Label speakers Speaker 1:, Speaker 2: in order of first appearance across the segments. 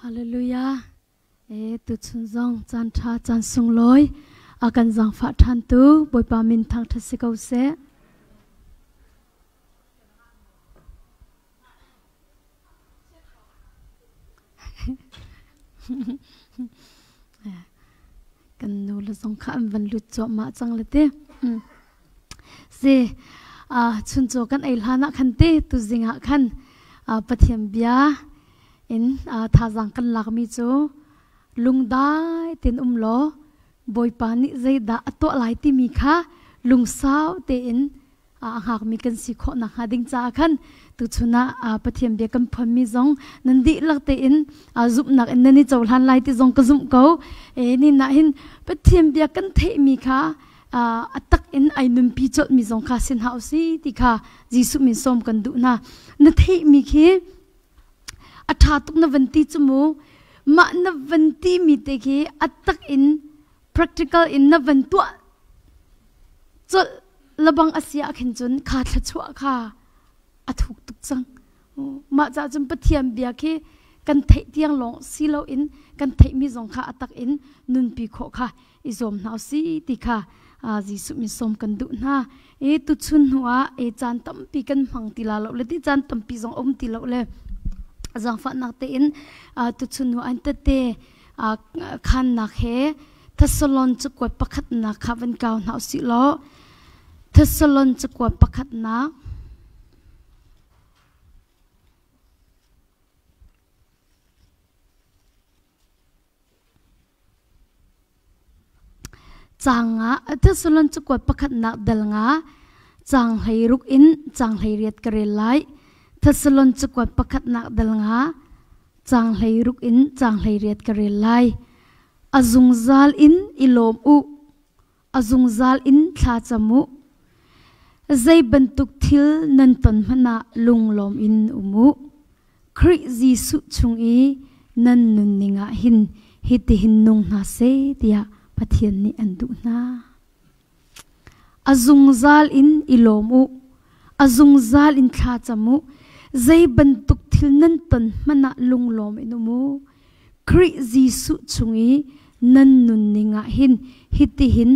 Speaker 1: Hallelujah. E tuchun zong caan ṭha caan sunglawi a kan zaangfah ṭhan tu Bawipa min thangṭhat si ko seh. Kan nu le zong kha an van lut cuahmah cang le te. Si chuncaw kan ei hlan ah khan te tuzing ah khan Pathian bia in thazaang kan lakmi cu lungdai tein um law Bawipa nih zeidah a tuah lai timi kha lungsau tein a hngakmi kan si khawh nakhnga ding caah khan tuchun ah Pathian bia kan phuanmi zong nan dihlak tein zumhnak in nan i cohlan lai ti zong ka zumh ko. E ni na hin Pathian bia kan theihmi kha a tak in ai nunpi colhmi zong kha sin hau si ti kha Jesuh min sawm kan duh hna. Na theihmi khi a ṭha tuk na van ti cu mu mah na van ti mi te khi a tak in practical in na van tuah colh labang a si ah khin cun kha thluachuah kha a thuk tuk cang. Mah caah cun Pathian bia khi kan theih tiang lawng si loin kan theihmi zong kha a tak in nunpi khawh kha i zuam hna si ti kha Jesuh min sawm kan duh hna. E tuchun hnu ah e caan tampi kan hmang ti la lo le ti caan tampi zong um ti lo le zaangfahnak tein tuchun hnu an tete khannak he Thessalon cakuat pakhatnak kha van kau hna usih law Thessalon cakuat pakhatnak Caang nga Thessalon cakuat pakhatnak dal nga caang 16 in caang 18 ka rel lai. Thessalon cakuat pakhatnak dal nga caang 16 in caang 18 ka rel lai. A zungzal in i lawm u. A zungzal in thla cam u. Zei bantuk thil nan ton hmanh ah lunglawm in um u. Khrih Jesuh chung i nan nunning ah hin hitihin nung hna seh tiah Pathian nih an duh hna. A zungzal in i lawm u. A zungzal in thla cam u. Zei bantuk thil nan ton hmanh ah lunglawm in um u. Khrih Jesuh chung i nan nunning ah hin hitihin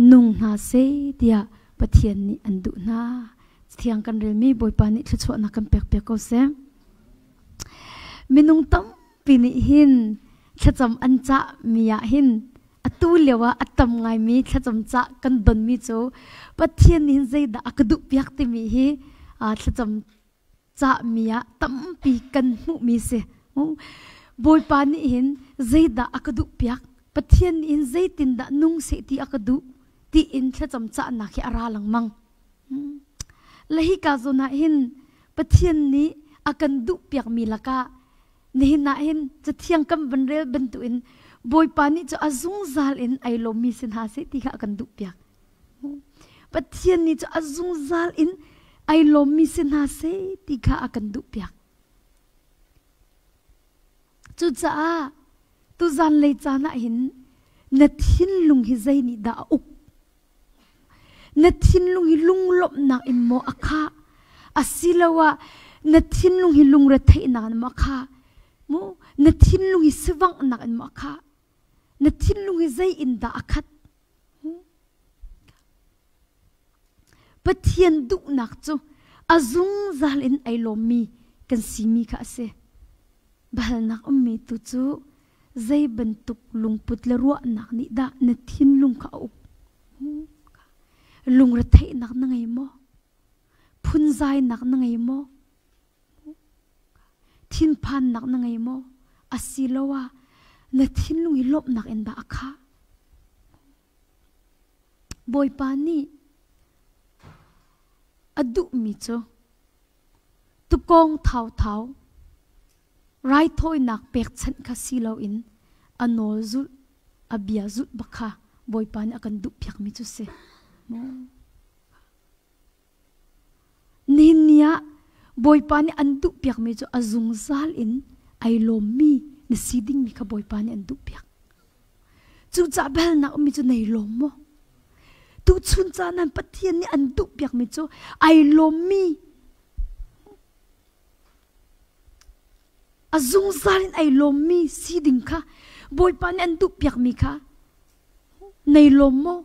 Speaker 1: nung hna seh tiah Pathian nih an duh hna. Thiang kan relmi Bawipa nih thluachuahnak kan pek piak ko seh. Minung tampi nih hin thlacam an cah mi ah hin atu lio ah a tam ngaimi thlacam cah kan donmi cu Pathian nih hin zeidah a ka duh piak timi hi thlacam cahmi ah tampi kan hmuhmi si. Bawipa nih hin zeidah a ka duh piak? Pathian nih hin zeitindah nung seh ti a ka duh? Tiin thlacam cahnak hi a ra lengmang. Le hika zawn ah hin Pathian nih a kan duh piakmi lakah nihin ah hin cathiang kan van rel bantukin Bawipa nih cu a zungzal in ai lawmmi si hna seh ti kha a kan duh piak. Pathian nih cu a zungzal in ai lawmmi si hna seh ti kha a kan duh piak. Cucaah tuzan lei caan ah hin na thinlung hi zei nih dah a uk? Na thinlung hi lunglawmhnak in maw a khah? Asiloah na thinlung hi lungretheihnak in maw a khah? Mu na thinlung hi sivanghnak in maw a khah? Na thinlung hi zei in dah a khat? Pathian duhnak cu a zungzal in ai lawmmi kan simi kha a si. Bahalnak ummi tu cu zei bantuk lungput le ruahnak nih dah na thinlung kha a uk? Lungretheihnak na ngei maw? Phunzainak na ngei maw? Thinphannak na ngei maw? Asiloah na thinlung i lawmhnak in dah a khah? Bawipa nih a duhmi cu tukawng thauthau raithawinak pekchanh kha si loin a nawl zulh a bia zulh bak kha Bawipa nih a kan duhpiakmi cu si. Nihin ni ah Bawipa nih an duhpiakmi cu a zungzal in ai lawmmi na si dingmi kha Bawipa nih an duhpiak. Cucaah biahalnak ummi cu nei lawm maw? Tuchun caan ah Pathian nih an duhpiakmi cu ai lawmmi. A zungzal in ai lawmmi si ding kha Bawipa nih an duhpiakmi kha nei lawm maw?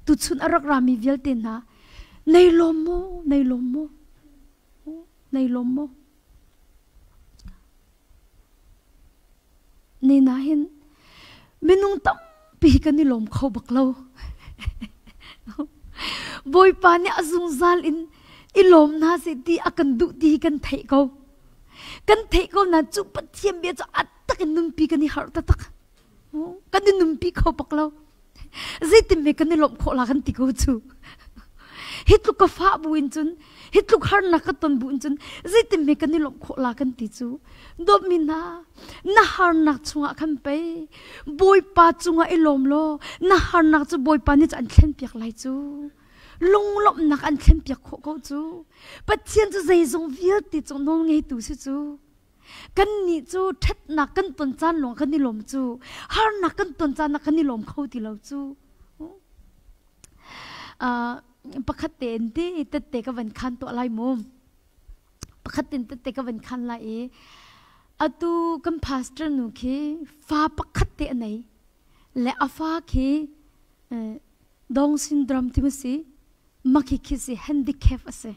Speaker 1: Tuchun a rak rami vialte hna nei lawm maw? Nei lawm maw? Nei lawm maw? Ni na hin minung tampi kan i lawm kho bak lo. Bawipa nih a zungzal in i lawm hna seh ti a kan duh ti hi kan theih ko. Kan theih ko na cu Pathian bia cu a tak in nunpi kan i harh taktak. Kan i nunpi kho bak lo. Zeitin me kan i lawmh khawh la kan ti ko cu. Hi tluk ka fah bu in cun, hi tluk harnak ka ton bu in cun, zeitin me kan i lawmh khawh la kan ti cu. Dawtmi hna, na harnak chungah khan pei Bawipa cungah i lawm law na harnak cu Bawipa nih cu an thlenpiak lai cu. Lunglawmhnak an thlenpiak khawh ko cu. Pathian cu zeizong vialte cung nawl ngeitu si cu. Kannih cu ṭhatnak kan ton caan lawng kan i lawm cu. Harnak kan ton caan ah kan i lawm kho ti lo cu. Uh, pakhat tein ti tette ka van khan tuah lai mu. Pakhat tein tette ka van khan lai i atu kan pastor nu khi fa pakhat te a nei le a fa khi Down syndrome ti si Makhi khi si handicap a si.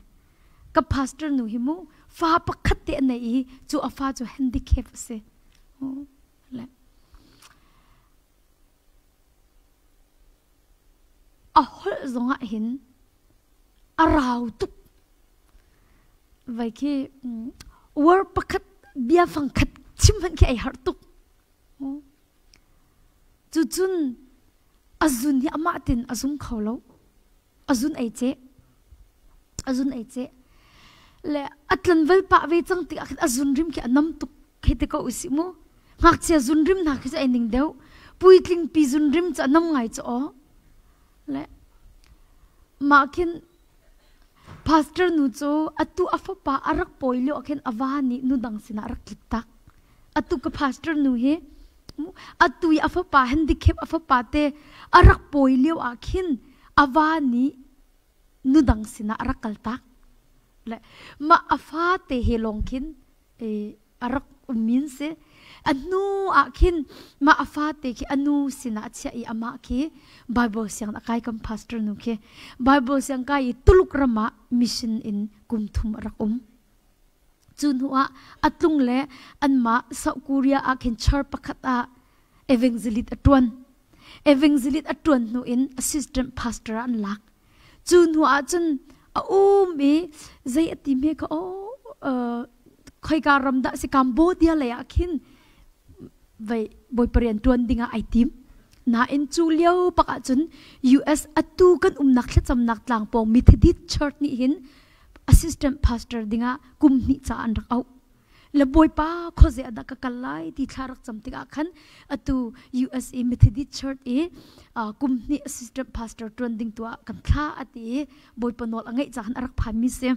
Speaker 1: Ka pastor nu hi mu fa pakhat te a nei i cu a fa cu handicap a si. Le. A holh zongah hin a rau tuk. Vai khi word pakhat bia fang khat chim hmanh khi ai harh tuk. Cucun a zun hi amah tin a zung kho lo. A zun ei ceh. A zun ei ceh. Le a tlanval pah ve cang tikah khin a zun rim khi a nam tuk hei ti ko usih mu. Ngakchia zun rim hna khi cu ai ning deuh. Puitling pi zun rim cu a nam ngai cu aw. Le mah khin pastor nu cu atu a fapa a rak pawi lio ah khin a va nih nu dang sinah a rak tlik tak. Atu ka pastor nu hi atu i a fapa handicap a fapa te a rak pawi lio ah khin a va nih nu dang sinah a rak kaltak. Le mah a fa te he lawng khin a rak ummin si. A hnu ah khin mah a fate khi a nu sinah a chiah i amah khi Bible siang a kai kam pastor nu khi Bible siang kai i Tuluk ram ah mission in kum thum a rak um. Cu hnu ah a tlung le anmah South Korea ah khin church pakhat ah evangelist a ṭuan. Evangelist a ṭuan hnu in assistant pastor ah an lak. Cu hnu ah cun a um i zei a ti hme kha aw khoika ram dah si Cambodia lei ah khin vei bawipa rian ṭuan ding ah ai tim. Nain cu lio pak ah cun US atu kan umnak thlacamnak tlang pawng Methodist Church nih hin assistant pastor dingah kum hnih ca an rak auh. Le bawipa khuaze ah dah ka kal lai ti thla rak cam tikah khan atu USA Methodist Church i kum hnih assistant pastor ṭuan ding tu ah kan thla a ti i bawipa nawl a ngeih ca khan a rak phanmi si.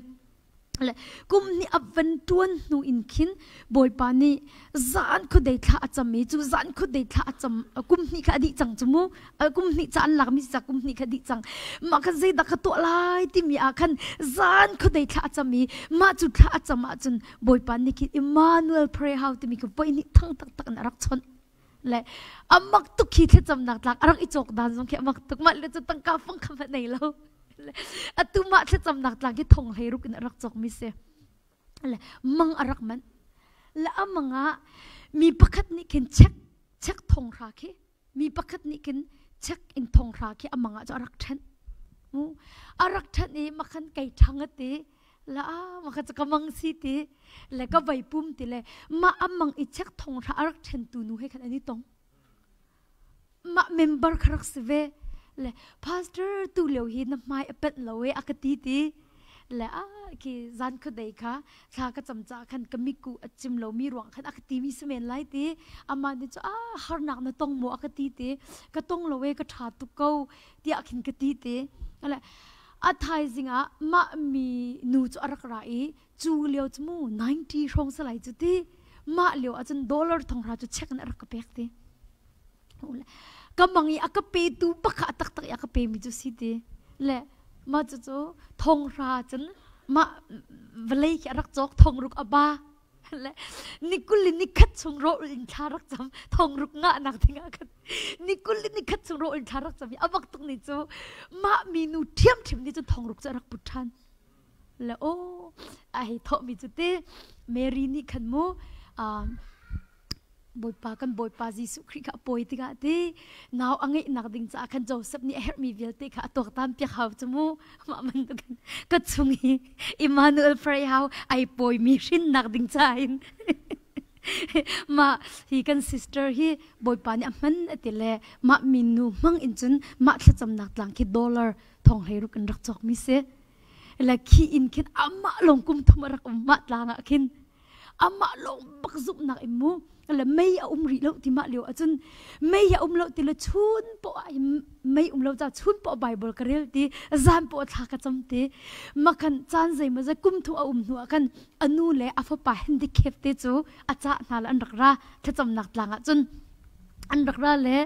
Speaker 1: Le kum hnih a van ṭuan hnu in khin bawipa nih zan khuadei thla a cam i cu zan khuadei thla a cam kum hnih kha a dih cang cu mu kum hnih ca an lakmi ca kum hnih kha dih cang mah khan zeidah ka tuah lai timi ah khan zan khuadei thla a cam i mah cu thla a cam ahcun bawipa nih khin Emmanuel prayer house timi kha voi hnih thang taktak in a rak chawnh le amak tuk khi thlacamnak tlak a rak i cawk dan zong khi amak tuk mah le cu tangka fang kha hmanh nei lo atu mah thlacamnak tlang khi thong hlei ruk in a rak cawk mi si le mang a rak manh le amang ah mi pakhat nih khin check check thong hra khi mi pakhat nih khin check in thong hra khi amang ah cu a rak ṭhen a rak ṭhen i makhan kei ṭhang a ti la makhan cu ka mang si ti le ka vei pum ti le mah amang i check thong hra a rak ṭhen tu nu he khan an i tong mah member kha rak si ve le pastor tu lio hi na hmai a penh lo e a ka ti ti le a khi zan khuadei kha thla ka cam ca khan ka miku a cim lo mi ruang khan a ka ti mi si men lai ti amah nih cu a harnak na tong maw a ka ti ti ka tong lo e ka ṭha tuk ko tiah khin ka ti ti le a thaizing ah mah mi nu cu a rak ra i cu lio cu mu 90 hrawng salai cu ti mah lio ahcun dollar thong hra cu check in a rak ka pek ti ka mang i a ka petu bak a taktak i a ka pemi cu si ti le mah cu cu thong hra cun mah vawlei khi a rak cawk thong ruk a ba. Le nikul in nikhat chung rawh in thla rak cam thong ruk nga nak ding ah khan nikul in nikhat chung rawh in thla rak cam i a bak tuk ni cu mah minu ṭhiam ṭhiam ni cu thong ruk cu a rak put ṭhan. Le o a hei thawh mi cu te Mary nih khan mu Bawipa kan Bawipa Jesuh Khrih kha a pawi tikah ti nau a ngeihnak ding caah khan Joseph nih a herhmi vialte kha a tuaktan piak hau cu mu. Mah bantukin ka chung i Emmanuel Frey hau ai pawimi hrinnak ding caah hin mah hi kan sister hi Bawipa nih a hman a ti le mah minu hmang in cun mah thlacamnak tlang khi dollar thong hlei ruk in rak cawkmi si. Le khi in khin amah lawng kum thum a rak um mah tlang ah khin amah lawng bak zumhnak in mu. Le mei a um rih lo ti mah lio ahcun mei a um lo ti le chun poah mei um lo ca chun poah Bible ka rel ti zan poah thla ka cam ti. Makhan caan zeimaw zat kum thu a um hnu ah khan a nu le a fapa handicap te cu a cah hna le an rak ra. Thlacamnak tlang ah cun an rak ra le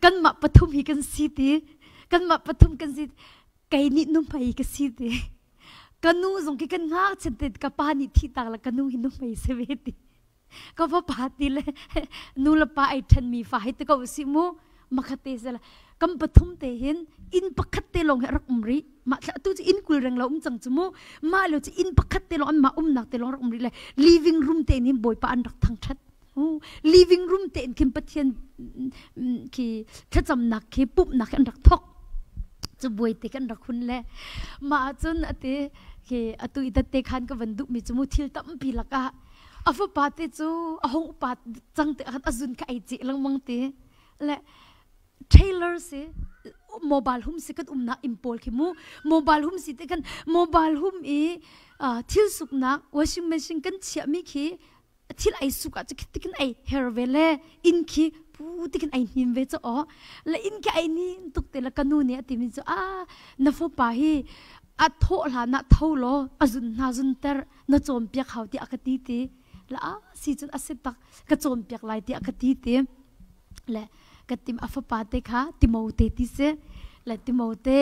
Speaker 1: kanmah pathum hi kan si ti kanmah pathum kan si kei nih nuhmei ka si ti. Ka nu zong khi kan ngakchiat te ka pa nih thi tak le ka nu hi nuhmei si ve ti. Ka fapa ti le nu le pa ai ṭhenmi fa hei ti ko si mu. Makhate se kam pathum te hin inn pakhat te lawng hi rak um rih. Mah thla tu cu inn kul reng lo um cang cu mu. Mah lo cu inn pakhat te lawng an mah umnak te lawng rak um rih le living room te in hin Bawipa an rak thangṭhat. Living room te in khin Pathian khi thlacamnak khi pumhnak khi an rak thok. Cu buai te kan rak hun le mah cun ate khi atu i te khan ka van duh mi cu mu thil tampi lakah a fapa te cu a hung upa cang te khan a zun kha ai ceh lengmang te. Le trailer si mobile home si kan umnak inn pawl khi mu. Mobile home si te kan mobile home i thil suknak washing machine kan chiah mi khi thil ai suk ah cu tikin ai her ve le inn khi pu tikin ai hnim ve chu aw. Le inn khi ai nin tuk te le ka nu nih a timi cu a na fapa hi a thawh hlan ah tho law a zun hna zun ter na cawn piak hau tiah ka ti ti. Le a si cun a si tak ka cawn piak lai tiah ka ti ti. Le ka tim a fapa te kha Timote ti si. Le Timote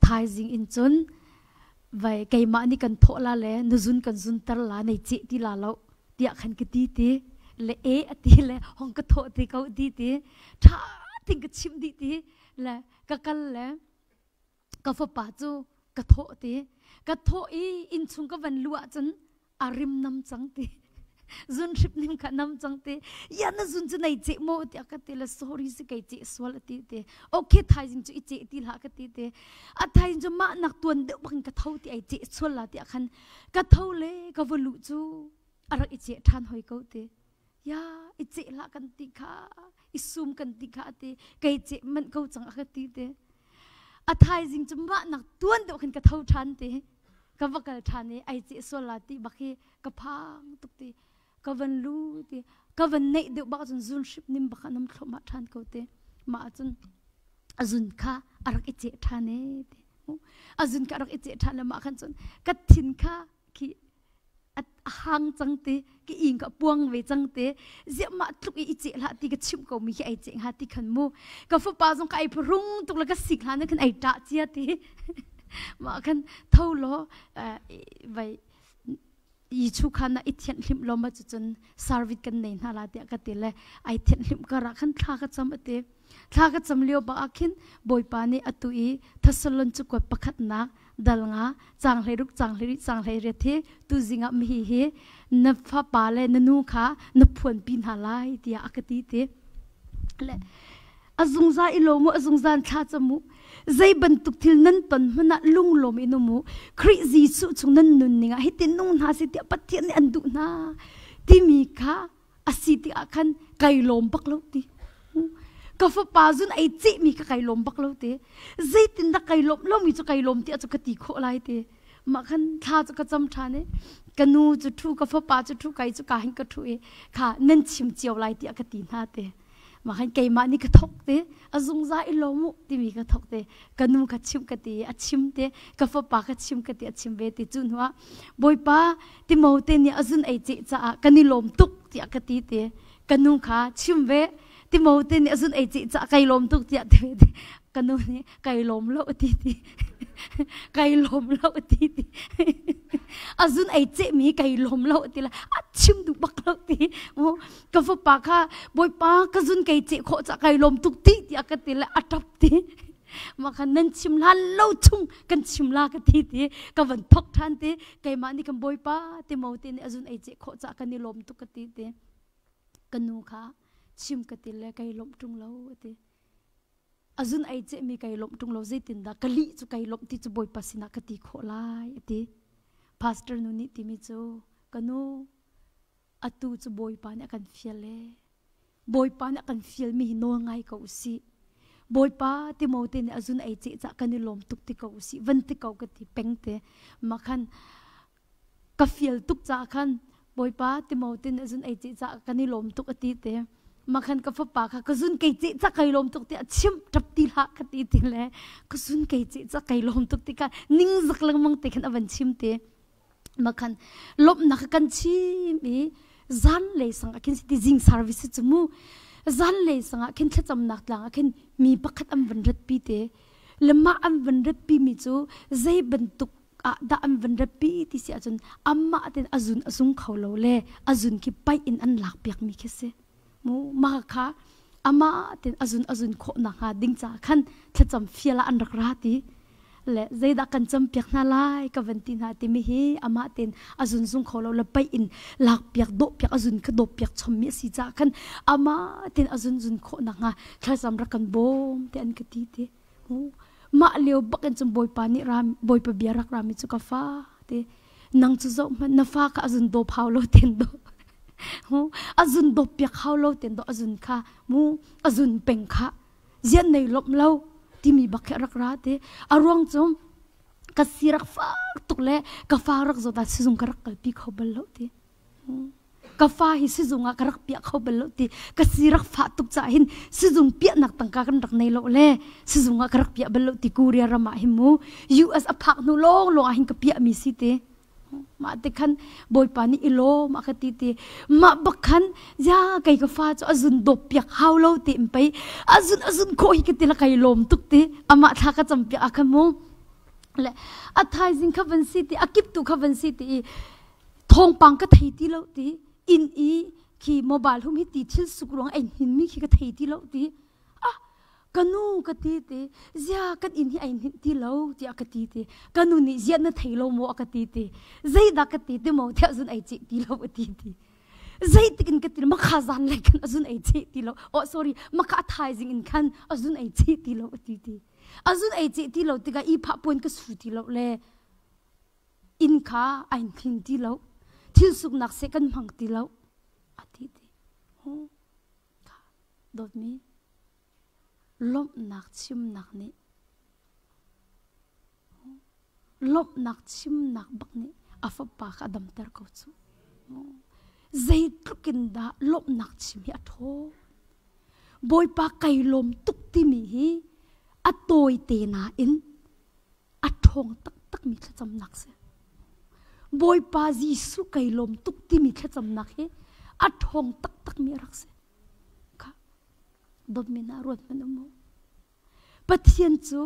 Speaker 1: thaizing in cun vai keimah nih kan thawh la le na zun kan zun ter la nei ceh ti la lo tiah khan ka ti ti. Le e a ti le hong ka thawh ti ko ti ti. Tha ting ka chim dih ti. Le ka kal le ka fapa cu ka thawh ti. Ka thawh i inn chung ka van luh ahcun a rim nam cang ti. Zun hrip nim kha nam cang ti. Ya na zun cu nei ceh maw tiah ka ti le sorry si kei ceh sual a ti ti. Okay thaizing cu i ceh ti hlah ka ti ti. A thaizing cu mah nak tuan deuh bakin ka tho ti ai ceh sual la tiah khan ka tho le ka va luh cu a rak i ceh ṭhan hoi ko ti. Ya i ceh hlah kan ti kha i sum kan ti kha ti kei ceh manh ko cang a ka ti ti. A thaizing cu mah nak tuan deuh khan ka tho ṭhan ti. Ka va kal ṭhan i ai ceh sual la ti bak hi ka phang tuk ti. Ka van lu ti. Ka van neih deuh bak cun zun hrip nim bak ah nam thluahmah ṭhan ko ti. Mah cun a zun kha a rak i ceh ṭhan e ti. A zun kha a rak i ceh ṭhan le mah khan cun ka thin kha khi a hang cang ti ka ing ka puang ve cang te. Ziah mah tluk i i ceh hlah ti ka chimh ko mi hi ai ceh hnga ti khan mu. Ka fapa zong ka ai phrung tuk le ka sik hlan khan ai ṭah cia ti. Mah khan tho law vai i chu khan na i thianh hlim lo ma cu cun service kan nei hna la tiah ka ti le ai thianh hlim kar ah khan thla ka cam ati. Thla ka cam lio bak ah khin Bawipa nih atu i Thessalon cu kuat pakhatnak dal nga cang hlei ruk cang hlei ri cang hlei riat hi tu zing ah mihi hi na fapa le na nu kha na phuanpi hna lai tiah a ka ti ti. Le a zungzal i lawm u a zungzal thla cam u. Zei bantuk thil nan ton hmanh ah lunglawm in um u. Khrih Jesuh chung nan nun ning ah hitin nung hna si tiah Pathian nih an duh hna timi kha a si tikah khan kai lawm bak lo ti. Ka fapa zun ei ceh mi kha kai lawm bak lo ti. Zeitindah kai lawm lomi cu kai lawm tiah cu ka ti khawh lai ti. Mah khan thla cu ka cam ṭhan i ka nu cu ṭhu ka fapa cu ṭhu kai cu ka hin ka ṭhu i kha nan chim cio lai tiah ka ti hna ti. Mah khan keimah nih ka thok te a zungzal i lawm u timi ka thok te ka nu ka chim ka ti a chim te ka fapa ka chim ka ti a chim ve ti. Cu hnuah Bawipa Timote nih a zun ei ceh caah kan i lawm tuk tiah ka ti te ka nu kha chim ve. Timote nih a zun ei ceh caah kai lawm tuk tiah ti ve te. Ka nu nih kai lawm lo ti ti. Kai lawm lo ti ti. Azun ei ce mi kai lawm lo ti la a chim duh bak lo ti. Mu ka fapa kha bawipa ka zun kai ce khawh ca kai lawm tuk ti ti a ka ti le a tap ti. Ma khan nan chim hlan lo chung kan chim la ka ti ti ka van thok than ti keimah nih kan bawipa ti mo te nih azun ei ce khawh ca kan i lawm tuk ka ti ti. Ka nu kha chim ka ti le kai lawmh ṭung lo a ti. A zun ei cehmi kai lawmh ṭung lo zeitindah ka lih cu kai lawmh ti cu Bawipa sinah ka ti khawh lai a ti. Pastor nu nih timi cu ka nu atu cu Bawipa nih a kan fial ee. Bawipa nih a kan fialmi hi nawl ngai ko usih. Bawipa Timote nih a zun ei ceh cah kan i lawm tuk ti ko usih van ti ko ka ti peng te. Mah khan ka fial tuk caah khan Bawipa Timote nih zun ei ceh caah kan i lawm tuk a ti te. Mah khan ka fapa kha ka zun kei ceh ca kai lawm tuk tiah chim ṭap ti hlah ka ti ti le ka zun kei ceh ca kai lawm tuk ti kha ningzak lengmang te khan a van chim te. Mah khan lawmhnak kan chim i zanlei sang ah khin si ti zing service cu mu zanlei sang ah khin thlacamnak tlang ah khin mi pakhat an van ratpi te le mah an van ratpi mi cu zei bantuk ah dah an van ratpi ti si ahcun amah ten a zun a zung kho lo le a zun khi paih in an lak piak mi khi si mu mah kha amah ten a zun a zun khawh nakhnga ding ca khan thlacam fial ah an rak ra ti le zeidah kan cam piak hna lai ka van ti hna timi hi amah ten a zun zung kho lo le paih in lak piak dawh piak a zun kha dawp piak chommi a si caah khan amah ten a zun zun khawh nakhnga thlacam rak kan bawm te an ka ti ti Mah lio bak in cun Bawipa nih ram Bawipa bia rak rami cu ka fa ti nang cu zoh hmanh na fa kha a zun dawp hau lo ten do a zun dawp piak hau lo ten do a zun kha mu a zun peng kha zian nei lawmh lo timi bak khi rak ra ti a ruang cu ka si rak fak tuk le ka fa rak zawt ah sizung ka rak kalpi kho bal lo ti Ka fa hi sizung ah ka rak piah kho bal lo ti ka si rak fah tuk caah hin sizung piahnak tangka kan rak nei lo le sizung ah ka rak piah bal lo ti Korea ram ah hin mu US a phak hnu lawng lawng ah hin ka piah mi si ti mah te khan bawipa nih i lawm a ka ti ti mah bak khan ya kei ka fa cu a zun dawp piak hau lo ti in pei a zun a zun khawh hi ka ti la kai lawm tuk ti amah thla ka cam piak a khan mu le a thaizing kha van si ti a kip tu kha van si ti i thawngpang ka thei ti lo ti inn i khi mobile hum hi ti thil suk ruang ei hnin mi khi ka thei ti lo ti ah ka nu ka ti ti zia kan inn hi ei hnin ti lo tiah ka ti ti ka nu nih zia na thei lo maw a ka ti ti zeidah ka ti ti maw tiah zun ei cih ti lo a ti ti zeitik in ka ti makha zan lei khan azun ei chih ti lo oh sorry makha a thaizing in khan azun ei chih ti lo a ti ti azun ei chih ti lo tikah i phah puan ka su ti lo le inn kha ai hnin ti lo thil suknak seh kan hmang ti lo a ti ti dawtmi lawmhnak chimnak nih lawmhnak chimnak bak nih a fapa kha a damter ko cu zeitluk in dah lawmhnak chim hi a ṭhawn bawipa kai lawm tuk timi hi a tawi te nain a ṭhawng taktakmi thlacamnak si. Bawipa Jesuh kai lawm tuk timi thlacamnak hi a ṭhawng taktakmi a rak si. Kha dawtmi hna ruat hmanh u mu. Pathian cu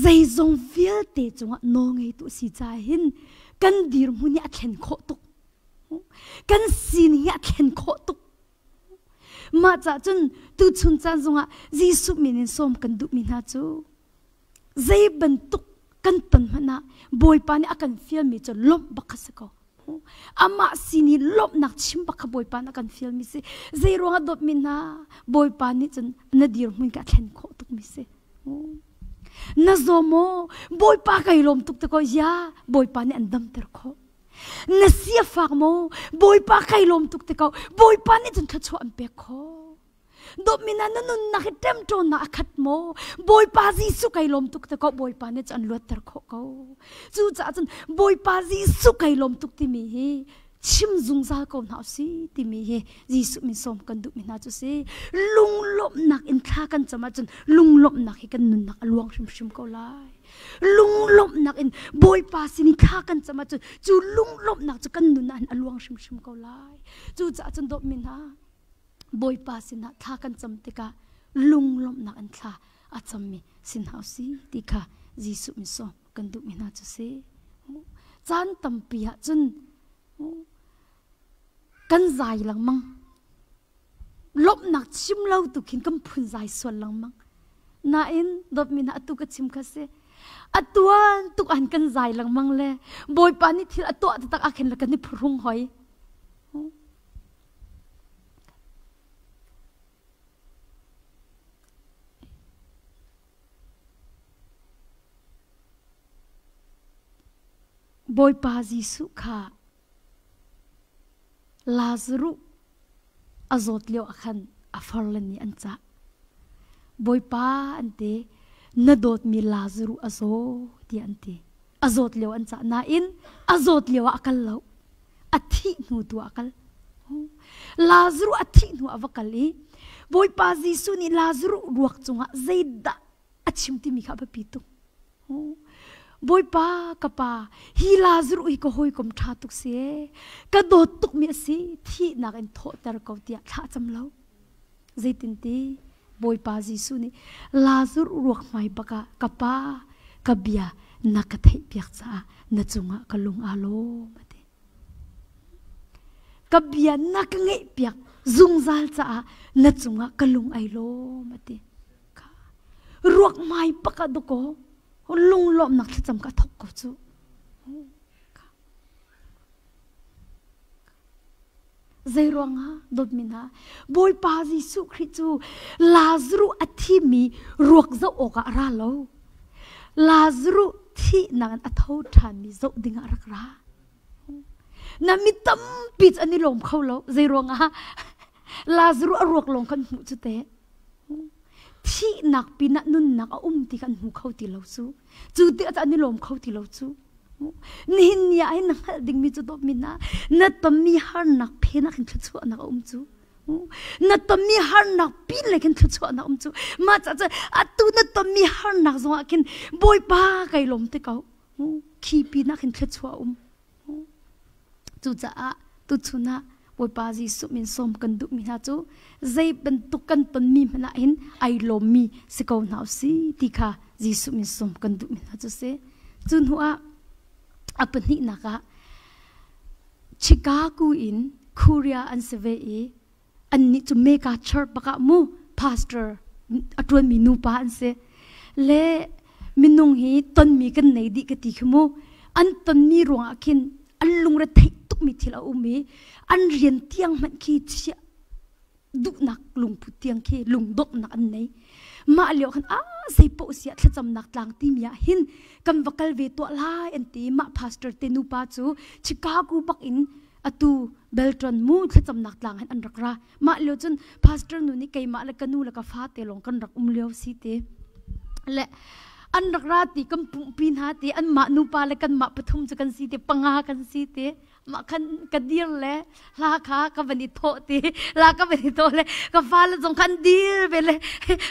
Speaker 1: zeizong vialte cungah nawlngeitu a si caah hin kan dirhmun hi a thlen khawh tuk. Kan sining hi a thlen khawh tuk. Mah cah cun tuchun caan zongah Jesuh min in sawm kan duhmi hna cu zei bantuk kan ton hmanh ah Bawipa nih a kan fialmi cu lawmh bak kha si ko. Amah sin i lawmhnak chim bak kha Bawipa nih a kan fialmi si. Zei ruangah dawtmi hna Bawipa nih cun na dirhmun ka thlen khawh tukmi si. Na zaw maw? Bawipa kai lawm tuk te ko ya Bawipa nih an damter khawh. Na si a fak maw? Bawipa kai lawm tuk te ko. Bawipa nih cun thluachuah an pek khawh. Dawtmi na na nunnak hi ṭemṭawnnak a khat maw? Bawipa Jesuh kai lawm tuk te ko Bawipa nih cun an luatter khawh ko. Cucaah cun Bawipa Jesuh kai lawm tuk timi hi chim zungzal ko hna usih timi hi Jesuh min sawm kan duhmi hna cu si. Lunglawmhnak in thla kan cam ahcun lunglawmhnak hi kan nunnak a luang hrimhrim ko lai. Lunglawmhnak in Bawipa sin i thla kan cam ahcun cu lunglawmhnak cu kan nun ah hin a luang hrimhrim ko lai. Cucaah cun dawtmi hna Bawipa sinah thla kan cam tikah lunglawmhnak in thla a cammi sin hau si ti kha Jesuh min sawm kan duhmi hna cu si. Caan tampi ah cun kan zai lengmang. Lawmhnak chim lo tu khin kan phun zai sual lengmang. Nain dawtmi hna atu ka chim kha si. A tuan tuk an kan zai lengmang le Bawipa nih thil a tuah taktak ah khin le kan i phuhrung hoi. Bawipa Jesuh kha Lazaruh a zawt lio ah khan a farle nih an cah. Bawipa an ti, na dawtmi Lazaruh a zaw tiah an ti. A zawt lio an cah nain a zawt lio ah a kal lo. A thih hnu tu ah a kal. Lazaruh a thih hnu ah a va kal i Bawipa Jesuh nih Lazaruh ruak cungah zeidah a chim timi kha a biapi tuk. Bawipa ka pa hi Lazaruh hi ka hawikom ṭha tuk si ee ka dawt tukmi a si thihnak in thawhter ko tiah thla cam lo. Zeitinti Bawipa Jesuh nih Lazaruh ruak hmai bak ah ka pa ka bia na ka theihpiak caah na cungah ka lung aa lawm a ti. Ka bia na ka ngeihpiak zungzal caah na cungah ka lung ai lawm a ti. Ruak hmai bak ah dakaw lunglawmhnak thlacam ka thawk ko cu. Zei ruangah dawtmi hna Bawipa Jesuh Khrih cu Lazaruh a thimi ruak zoh awkah a ra lo. Lazaruh thihnak in a tho ṭhanmi zoh dingah a rak ra. Na mi tampi cu an i lawm kho lo. Zei ruangah Lazaruh a ruak lawng kan hmuh cu teh. Thihnak pinah nunnak a um ti kan hmu kho ti lo cu. Cu tikah an i lawm kho ti lo cu. Nihin ni ah hin na hngalh dingmi cu dawtmi hna na tonmi harnak phen ah khin thluachuahnak a um cu. Na tonmi harnak pin le khin thluachuahnak um cu. Mah caah cun atu na tonmi harnak zongah khin Bawipa kai lawm te ko. Khi pinah khin thluachuah um. Cucaah tuchun ah Bawipa Jesuh min sawm kan duhmi hna cu zei bantuk kan tonmi hmanh ah hin ai lawmmi si ko hna usih ti kha Jesuh min sawm kan duhmi hna cu si. Cu hnu ah a pahnihnak ah Chicago in Korea an si ve i annih cu mega church bak ah mu pastor a ṭuanmi nupa an si le minung hi tonmi kan nei dih ka ti khi mu an tonmi ruangah khin an lungre theih tukmi thil a um i an rian tiang hmanh khi chiah duhnak lungput tiang khi lungdonghnak an nei mah lio khan a zei paoh siah thlacamnak tlang timi ah hin kan va kal ve tuah lai an ti mah pastor te nupa cu Chicago bak in atu Beltran mu thlacamnak tlang hin an rak ra mah lio cun pastor nu nih keimah le ka nu le ka fa te lawng kan rak um lio si te le an rak ra ti kan pumhpi hna ti an mah nupa le kan mah pathum cu kan si te panga kan si te mah khan ka dir le hla kha ka van i thawh ti la ka van i thawh le ka fale zong khan dir ve le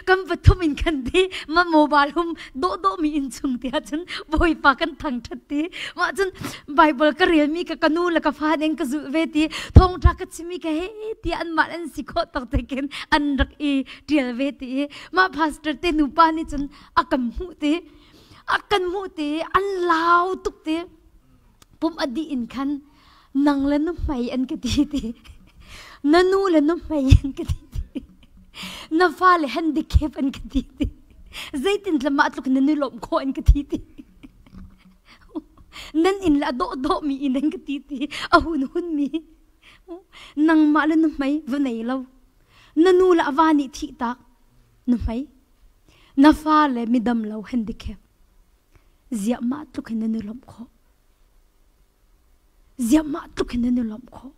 Speaker 1: kan pathum in kan di ma mobile hum dawh dawh mi inn chung ti ahcun bawipa kan thangṭhat ti mah cun Bible ka relmi ka ka nu le ka fa ning ka zulh ve ti thawngṭha ka chimmi ka he ti anmah an si khawh tak tekin an rak i ṭial ve ti i mah pastor te nupa nih cun a kan hmuh ti a kan hmuh ti an lau tuk ti pum a dih in khan nang le nu hmei an ka ti ti na nu le nu hmei an ka ti ti na fale handicap an ka ti ti zeitin tla mah tluk na ni lawm khawh an ka ti ti nan inn le a dawh dawh mi inn an ka ti ti a hun hun mi nangmah le nu hmei va nei lo na nu le a va nih thih tak nu hmei na fa le midam lo handicap ziah mah tluk hin nan i lawmh khawh ziah mah tluk hin nan i lawmh khawh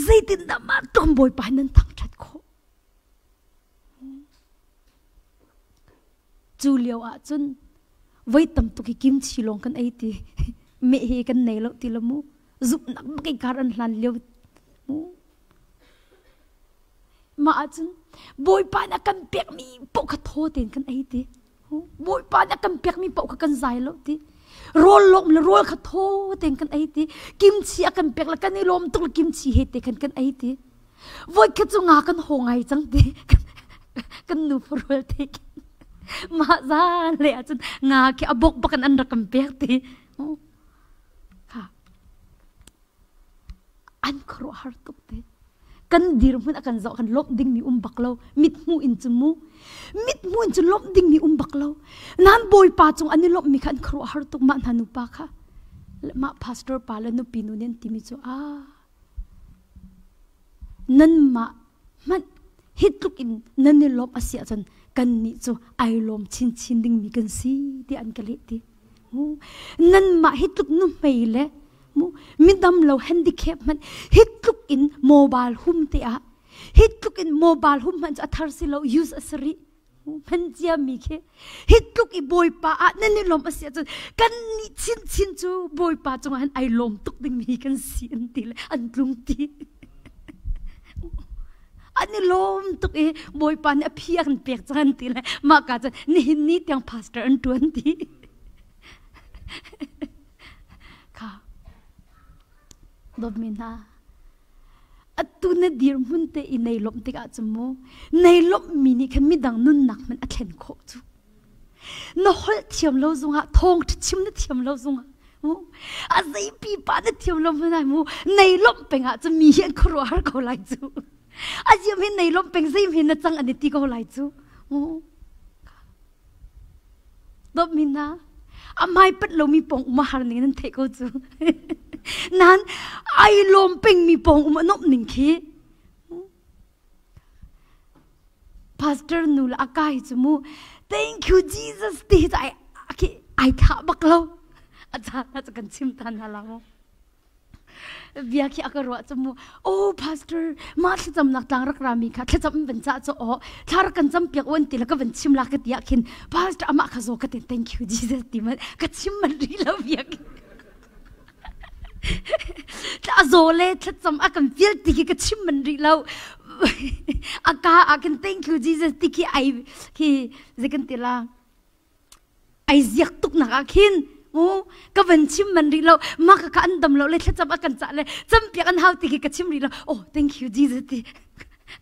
Speaker 1: zeitindah mah tluk bawipa hin nan thangṭhat khawh cu lio ah cun voi tam tuk hi kimchi lawng kan ei ti meh hi kan nei lo ti lo mu zumhnak bak i kar an hlan lio mu mah ahcun bawipa nih a kan pekmi paoh kha thaw tein kan ei ti Bawipa nih a kan pekmi paoh kha kan zai lo ti. Rawl lawm le rawl kha thaw tein kan ei ti. Kimchi a kan pek le kan i lawm tuk le kimchi he te khan kan ei ti. Voi khat cu nga kan haw ngai cang ti. Kan nu farul te khin. Mah zan le ahcun nga khi a bok bak in an rak kan pek ti. Kha. An khuaruahhar tuk te. Kan dirhmun a kan zoh kan lawmh dingmi um bak lo. Mithmuh in cu mu. Mithmuh in cu lawmh dingmi um bak lo. Nan bawipa cung an i lawmhmi kha an khuaruahhar tuk mah hna nupa kha. Mah pastor pa le nupi nu nih an timi cu ah nanmah hmanh hi tluk in nan i lawmh a si ahcun kannih cu ai lawm chinchin dingmi kan si tiah an ka leh ti. Nanmah hi tluk nuhmei le midam lo handicap hmanh hi tluk in mobile hum te ah hi tluk in mobile hum hmanh cu a thar si lo use a si rih hman ciami khi hi tluk i bawipa ah nan i lawm a si ahcun kan nih chinchin cu bawipa cungah hin ai lawm tuk dingmi kan si an ti le an tlung ti an i lawm tuk i bawipa nih a phi a kan pek cang an ti le mah ka cun nihin ni tiang pastor an ṭuan ti kha dawtmi hna atu na dirhmun te i nei lawmh tikah cun mu nei lawmhmi nih khan midang nunnak hmanh a thlen khawh cu na holh thiam lo zongah thawng chim na thiam lo zongah mu a zeipi pa na thiam lo hmanh ai mu nei lawmh peng ah cun mi hi an khuaruahhar ko lai cu a ziam hi nei lawmh peng zei hin na cang an i ti ko lai cu mu Dawtmi hna, a hmai pat lomi pawng um a har ning nan theih ko cu. Nan ai lawm pengmi pawng um a nuamh ning khi. Pastor nu le a kai cu mu thank you Jesus ti hi ai ai thah bak lo. A caan ah kan chim tan hna la mu. Bia khi a ka ruah cu mu oh pastor mah thlacamnak tlang rak rami kha thlacam van cah cu aw thla rak kan cam piak on ti la ka van chim la ka ti ah khin pastor amah kha zo ka tin thank you Jesus ti man ka chim man ri lo bia a zaw le thlacam a kan fial ti khi ka chim man ri lo a ka ah khin thank you Jesus ti khi ai khi zei kan ti la Ai ziak tuknak ah khin mu ka van chim man rih lo ma ka ka an dam lo le thlacam a kan cah le campiak an hau ti khi ka chim rih lo oh thank you Jesus ti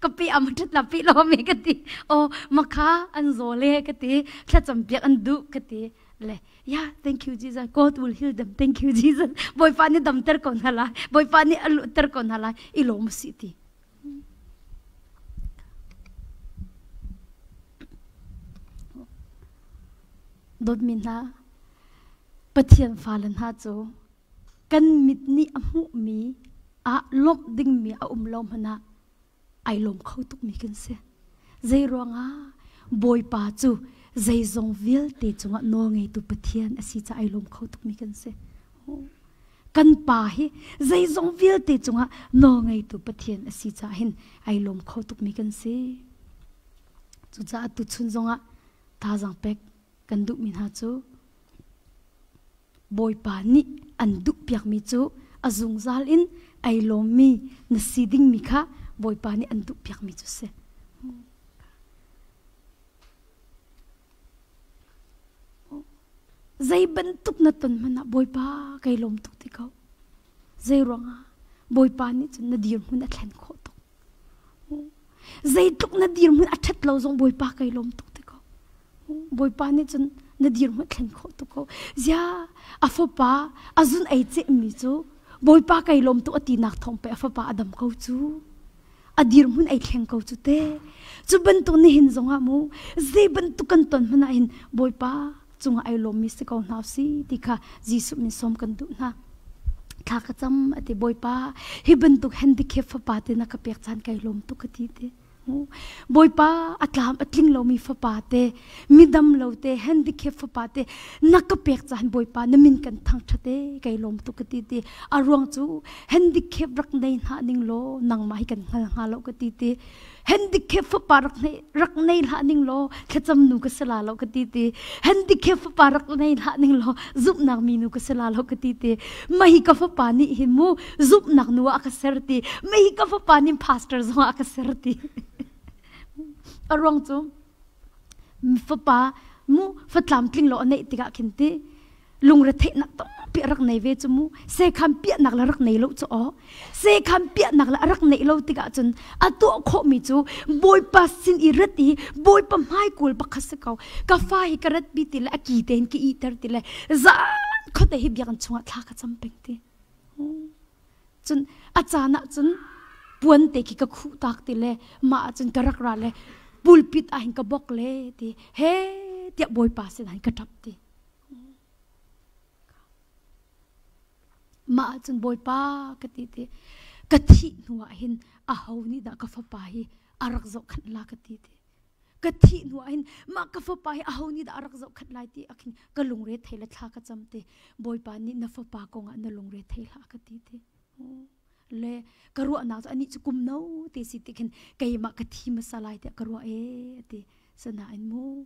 Speaker 1: ka pe am ṭhat la pe lo me ka ti oh makha an zaw le ka ti thlacam piak an duh ka ti le yeah thank you Jesus God will heal them thank you Jesus Bawipa nih damter ko hna lai Bawipa nih a luhter ko hna lai i lawm si ti Dawtmi hna, Pathian fale hna cu kan mit nih a hmuhmi ah lawmh dingmi a um lo hmanh ah ai lawm kho tukmi kan si. Zei ruangah Bawipa cu zeizong vialte cungah nawlngeitu Pathian a si caah ai lawm kho tukmi kan si. Kan pa hi zeizong vialte cungah nawlngeitu Pathian a si caah hin ai lawm kho tukmi kan si. Cucaah tuchun zongah thazaang pek kan duhmi hna cu Bawipa nih an duhpiakmi cu a zungzal in ai lawmmi na si dingmi kha Bawipa nih an duhpiakmi cu si. Zei bantuk na ton hmanh ah Bawipa kai lawm tuk ti ko. Zei ruangah Bawipa nih cun na dirhmun a thlen khawh tuk. Zeitluk na dirhmun a ṭhat lo zong Bawipa kai lawm tuk ti ko. Bawipa nih cun na dirhmun thlen khawh tuk ko. Zia a fapa a zun ei cehmi cu Bawipa kai lawm tuk a tinak thawng pe a fapa a dam ko cu. A dirhmun ei thleng ko cu te. Cu bantuk nihin zongah mu zei bantuk kan ton hmanh ah hin Bawipa cungah ai lawmmi si ko hna si ti kha Jesuh min sawm kan duh hna. Thla ka cam a ti Bawipa hi bantuk handicap fapa te na ka pek caan kai lawm tuk ka ti ti. Bawipa a tlam a tling lomi fapa te midam lo te handicap fapa te na ka pek caan Bawipa na min kan thangṭhat e kai lawm tuk ka ti ti. A ruang cu handicap rak nei hna ning law nangmah hi kan hngal hnga lo ka ti ti. Handicap fapa rak nei rak nei hlah ning law thlacam nu ka si la lo ka ti ti handicap fapa rak nei hlah ning law zumhnak mi nu ka si la lo ka ti ti mahi ka fapa nih hin mu zumhnak nu ah ka ser ti mahi ka fapa nih pastor zong ah ka ser ti a ruang cu fapa mu fatlam tling lo a neih tikah khin ti. Lungretheihnak tampi a rak nei ve cu mu. Sekhan piahnak le rak nei lo cu aw. Sekhan piahnak le a rak neih lo tikah cun a tuah khawhmi cu Bawipa sin i rat i Bawipa hmaikawl pakhat si ko. Ka fa hi ka ratpi ti le a ki tein ka ihter ti le zan khuate hi biakinn chungah thla ka cam peng ti. Cun a caan ah cun puan te khi ka khuh tak ti le mah ah cun ka rak ra le pulpit ah hin ka bok le ti he tiah Bawipa sin ah hin ka ṭap ti. Mah ah cun Bawipa ka ti ti ka thih hnu ah hin aho nih dah ka fapa hi a rak zohkhanh la ka ti ti. Ka thih hnu ah hin mah ka fapa hi aho nih dah a rak zohkhanh lai ti ah khin ka lungre thei le thla ka cam ti. Bawipa nih na fapa kong ah na lungre thei hlah ka ti ti. Le ka ruahnak cu anih cu kum no te si ti khin keimah ka thi hmasa lai tiah ka ruah ee ti. Sanain mu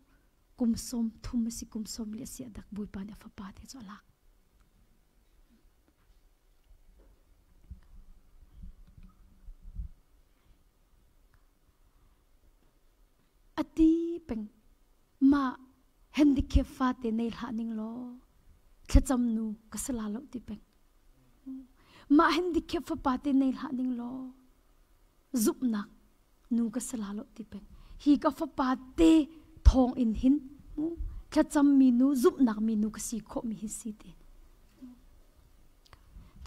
Speaker 1: kum 30 a si kum 40 a si ah dak Bawipa nih a fapa te cu a lak. A ti peng mah handicap fate nei hlah ning law thlacam nu ka si la lo ti peng. Mah handicap fapa te nei hlah ning law zumhnak nu ka si la lo ti peng. Hi ka fapa te thawng in hin thlacam mi nu zumhnak mi nu ka si khawh mi hi si ti.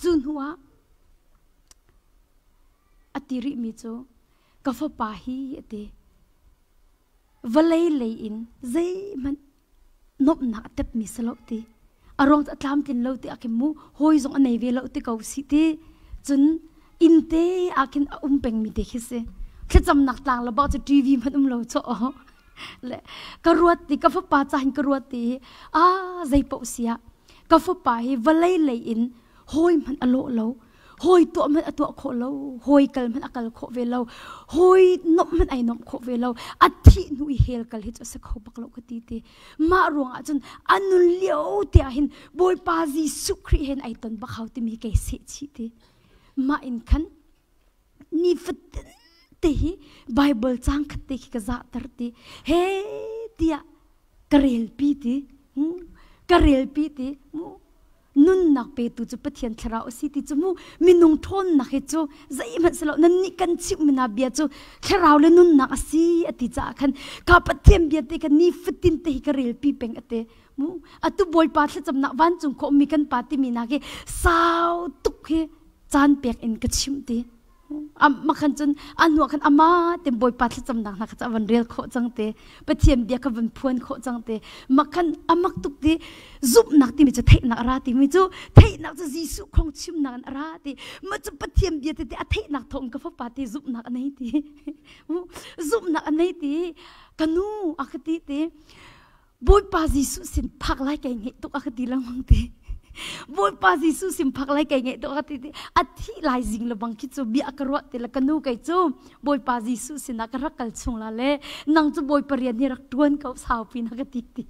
Speaker 1: Cu hnu ah a ti rih mi cu ka fapa hi a ti. Vawlei lei in zeihmanh nuamhnak a tepmi si lo ti. A ruang cu a tlamtlin lo ti ah khin mu hawi zong a nei ve lo ti ko si ti. Cun inn te ah khin a um pengmi te khi si. Thlacamnak tlang le bak cu TV hmanh um lo chaw. Le ka ruat ti ka fapa ca hin ka ruat ti ah zei paoh si ah ka fapa hi vawlei lei in hawi hmanh a lawh lo. Hawi tuah hmanh a tuah khawh lo, hawi kal hmanh a kal khawh ve lo, hawi nomh hmanh ai nomh khawh ve lo. A thih hnu i hell kal hi cu a si kho bak lo ka ti ti. Mah ruangah cun a nun lio te ah hin Bawipa Jesuh Khrih hen ai ton bak hau timi kei seh chih ti. Mah in khan nifatin te hi Bible cang khat te khi ka zahter ti. He tiah ka relpi ti. Ka relpi ti. Nunnak petu cu Pathian thlarau a si ti cu mu minung ṭhawnnak hi cu zeihmanh si lo nannih kan chimh hna bia cu thlarau le nunnak a si a ti caah khan ka Pathian bia te kha nifatin te hi ka relpi peng a ti mu atu Bawipa thlacamnak vancung khawh mi kan pa timi nak hi sau tuk hi caan pek in ka chimh ti. Makhan cun a hnuah khan ama te Bawipa thlacamnak hna kha cu a van rel khawh cang te Pathian bia kha van phuan khawh cang te makhan amak tuk ti zumhnak timi cu theihnak a ra timi cu theihnak cu Jesuh khong chimnak in a ra ti ma cu Pathian bia tete a theihnak thawng ka fapa te zumhnak a nei ti zumhnak a nei ti ka nu a ka ti ti Bawipa Jesuh sin phak lai kai ngeih tuk a ka ti lengmang ti. Bawipa Jesuh sin phak lai kai ngeih tuk a ka ti ti. A thih lai zing le bang khi cu bia ka ruah ti le ka nu kei cu Bawipa Jesuh sinah ka rak kal chung la le nang cu Bawipa rian hi rak ṭuan ko saupi na ka ti ti.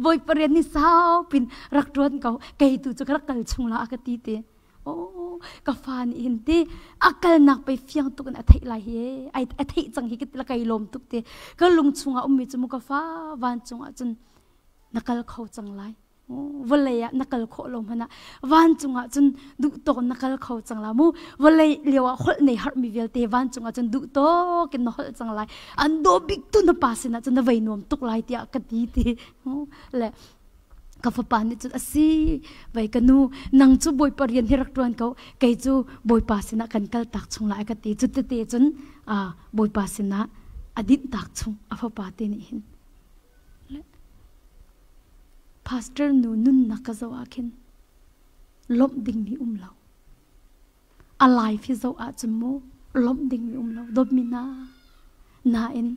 Speaker 1: Bawipa rian hi saupin rak ṭuan ko kei tu cu ka rak kal chung la a ka ti ti. Oh, ka fa nih hin ti a kalnak pei fiang tuk in a theih lai hi ai a theih cang hi ka kai lawm tuk ti ka lung chungah ummi cu mu ka fa vancung ah cun na kal kho cang lai vawlei ah na kal khawh lo hmanh ah vancung ah cun duh tawk na kal kho cang la mu vawlei lio ah holh nei harh mi vialte vancung ah cun duh tawk in na holh cang lai an daw bik tu na pa sinah cun na vei nuam tuk lai tiah ka ti ti le Ka fapa nih cun a si vei ka nu nang cu Bawipa rian hi rak ṭuan ko kei cu Bawipa sinah kan kal tak chung lai ka ti cu tete cun Bawipa sinah a dinh tak chung a fapa te nih hin pastor nu nunnak ka zoh ah khin lawmh dingmi um lo A life hi zoh ahcun mu lawmh dingmi um lo dawtmi hna nain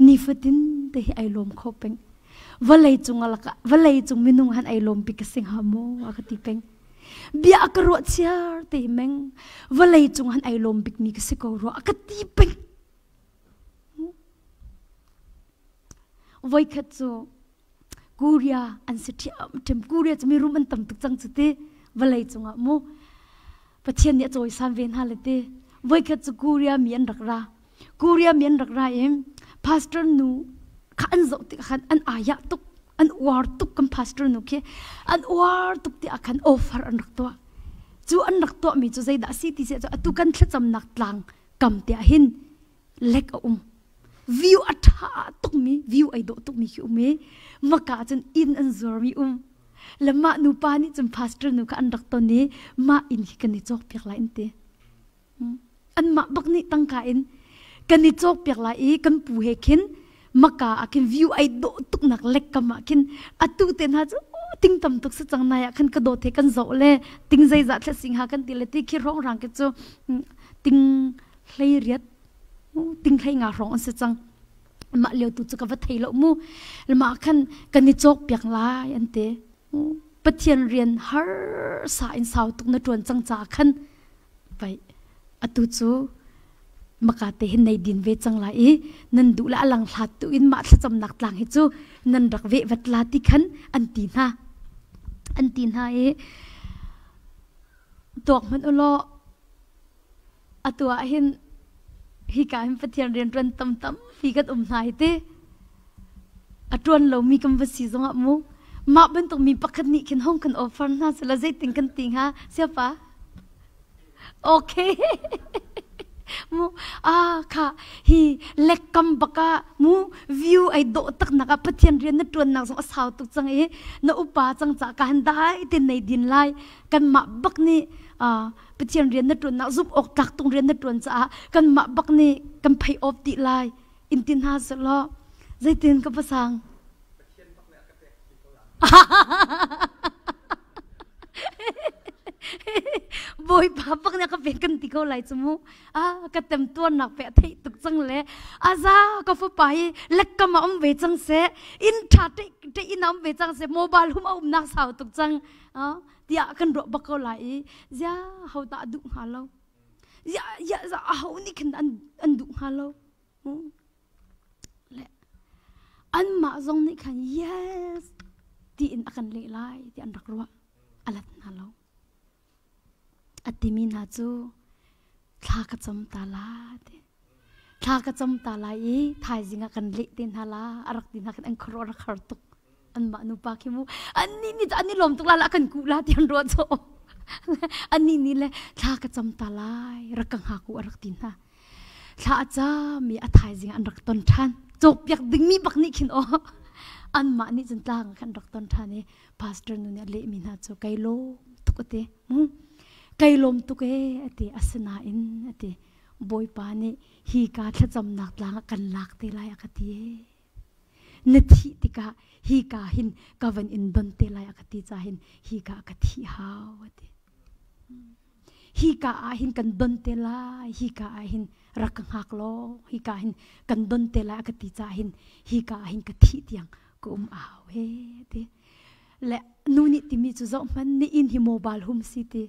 Speaker 1: nifatin te hi ai lawm kho peng vawlei cung alakah vawlei cung minung han ai lawm bik ka si hnga maw a ka ti peng bia a ka ruah chiar te meng vawlei cung han ai lawm bik mi ka si ko rua a ka ti peng voikhat cu Korea an si ṭhiamṭhiam. Korea cu mirum an tam tuk cang cu ti vawlei cungah mu Pathian nih a cawisan ve hna le ti. Voikhat cu Korea mi an rak ra. Korea mi an rak ra i pastor nu kha an zoh tikah khan an ayah tuk. An uar tuk kan pastor nu khi an uar tuk ti ah khan offer an rak tuah. Cu an rak tuahmi cu zeidah a si ti si cu atu kan thlacamnak tlang kam te ah hin lek a um. View a ṭha tukmi, view ai dawh tukmi khi um i maka cun inn an zuarmi um. Le mah nupa nih cun pastor nu kha an rak ton i mah inn hi kan i cawkpiak lai an ti. Anmah bak nih tangka in kan i cawkpiak lai i kan pu he khin maka ah khin view ai dawh tuknak lekkam ah khin atu te hna cu ting tam tuk si cang nai ah khan ka dawt he kan zoh le ting zeizah thla sing ha kan ti le ti khi rong rang ke cu ting hlei riat ting hlei nga rong an si cang mah lio tu cu ka va thei lo mu mah khan kan i cawk piak lai an ti Pathian rian har sa in sau tuk na tuan cang ca khan vai atu cu maka te hin nei din ve cang lai i nan duh le alang hlat tu in mah thlacamnak tlang hi cu nan rak ve vat la ti khan an ti hna an ti hna i tuak hmanh ulaw atu ah hin hika hin Pathian rian ṭuan tam tampi kan um hna hi ti a ṭuan lomi kan va si zongah mu mah bantuk mi pakhat nih khin hong kan offer hna sila zeitin kan ti hnga siapa okay mu ah kha hi lekkam baka mu view ai dawh tak nak ah Pathian rian na ṭuan nak zong a sau tuk cang i na upa cang ca ka han dai te nei din lai kan mah bak nih Pathian rian na ṭuannak zumh awk tlak tung rian na ṭuan caah kanmah bak nih kan phei awp dih lai in ti hna sehlaw zeitin ka pasang Bawipa bak nih ka pek kan ti ko lai cu mu a ka tem tuarnak pe a theih tuk cang le aza ka fapa hi lekkam a um ve cang seh inn ṭha te te inn a um ve cang seh mobile hum a umnak sau tuk cang tiah kan ruah bak ko lai i zia ho dah duh hnga lo ya ya za aho nih khin an an duh hnga lo le anmah zong nih khan yes tiin a kan leh lai ti an rak ruah a lat hna lo a timi hna cu thla ka cam ta la ti thla ka cam ta lai i thaizing ah kan leh te hna la a rak ti hna khan an khuaruah rak har tuk anmah nupa khi mu annih nih an i lawm tuk la la kan kuh la ti an ruah chaw annih nih le thla ka cam ta lai rak ka hngak u a rak ti hna thla a cam i a thaizing an rak ton ṭhan cawkpiak dingmi bak nih khin aw anmah nih cun tlang khan rak ton ṭhan i pastor nu nih a lehmi hna cu kai lawm tuk ati mu kai lawm tuk e ati asinain ati Bawipa nih hi ka thlacamnak tlang ah kan lak te lai a ka ti e na thih tikah hi ka hin ka van in don te lai a ka ti ca hin hi ka ka thih hau a ti hi ka ah hin kan don te lai hi ka ah hin rak ka hngak law hi ka hin kan don te lai a ka ti ca hin hi ka ah hin ka thih tiang ka um a hau he ti le nu nih timi cu zoh hman ni in hi mobile hum si ti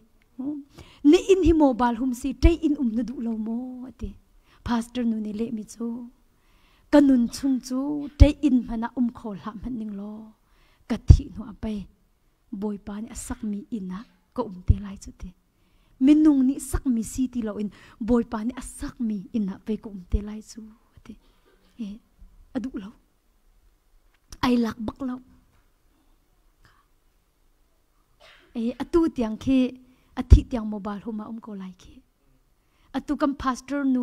Speaker 1: ni in hi mobile hum si ṭei in um na duh lo maw ati pastor nu nih lehmi cu ka nun chung cu ṭei inn hmanh ah um kho hlah hmanh ning law ka thih hnu ah pei Bawipa nih a sakmi inn ah ka um te lai cu ti minung nih sakmi si ti loin Bawipa nih a sakmi inn ah pei ka um te lai cu ati a duh lo ai lak bak lo atu tiang khi a thih tiang mobile home ah um ko lai khi atu kan pastor nu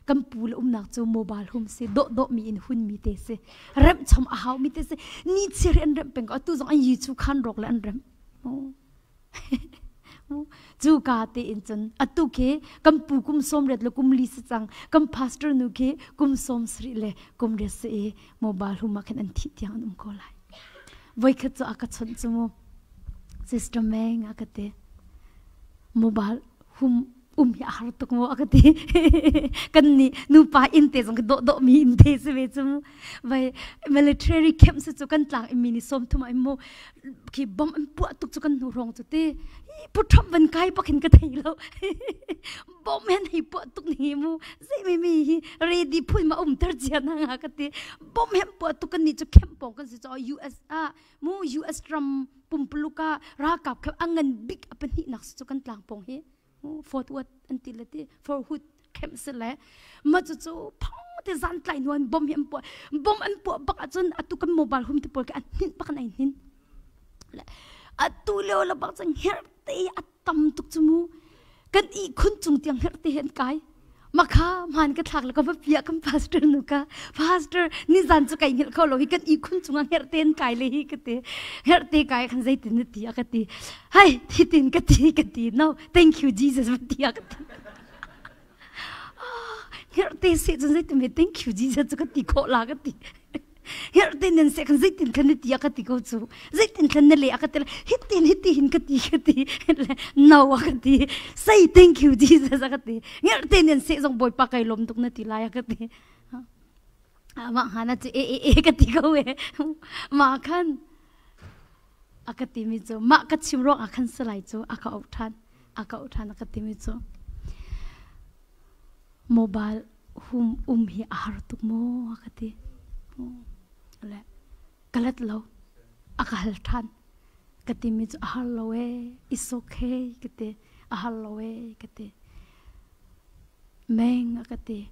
Speaker 1: kan pu le umnak cu mobile home si dawh dawh mi in hun mi te si remh chom a hau mi te si ni chir an remh peng ko atu zong an yi chu khan rok le an remh cu ka te in cun atu khi kan pu kum som riat le kum li si cang kan pastor nu khi kum som sri le kum riat si i mobile home ah khin an thih tiang an um ko lai voikhat cu a ka chawnh cu mu sister Meng a ka ti mobile hum um hi a har tuk mu a ka ti kan nih nupa inn te zong dawh dawh mi inn te si ve cu vai military camp si cu kan tlang mi ni som thum ai mu khi bom an puah tuk cu kan hnu rong cu ti puthop van kai bak hin ka thei lo bom hen hei puah tuk ni mu zei mi mi hi ready phui ma um ter chia na nga ka ti bom hem puah tuk kan ni cu camp pong kan si cho US a mu US ram pumpuluk ah ralkap kha a ngan bik a pahnihnak cu kan tlang pong hi Fort Worth an ti le ti Fort Hood camp si le ma cu cu phong te zan tlai nuan bom hi an puah. Bom an puah bak ahcun atu kan mobile hum te pawl khi an hninh bak an ai hnin. Atu lio la bak cun herh te a tam tuk cu mu. Kan ihkhun cung tiang herh te hi an kai. Makha hmaan ka thlak le ka va piah kan pastor nu ka pastor nizan cu kai hngilh kho lo hi kan ihkhun cung ah herh te an kai le hi ka ti. Herh te kai khan zeitin na ti a ka ti. Hai thitin ka ti ka ti. No, thank you Jesus va ti a ka ti. Herh te seh cun zeitin ve thank you Jesus cu ka ti khawh la ka ti. Herh te nan seh khan zeitin khan na ti a ka ti ko cu. Zeitin khan na le a ka ti hitin hiti hin ka ti ka ti. No a ka ti. Say thank you Jesus a ka ti. Herh te nan seh zong Bawipa kai lawm tuk na ti lai a ka ti. Mah hana cu e e e ka ti ko e. Mah khan a ka timi cu mah ka chim ruang ah khan salai cu a ka auh ṭhan a ka auh ṭhan a ka timi cu mobile hum um hi a har tuk maw a ka ti le ka let lo a ka hal ṭhan ka timi cu a har lo e it's okay ka ti a har lo e ka ti Meng a ka ti.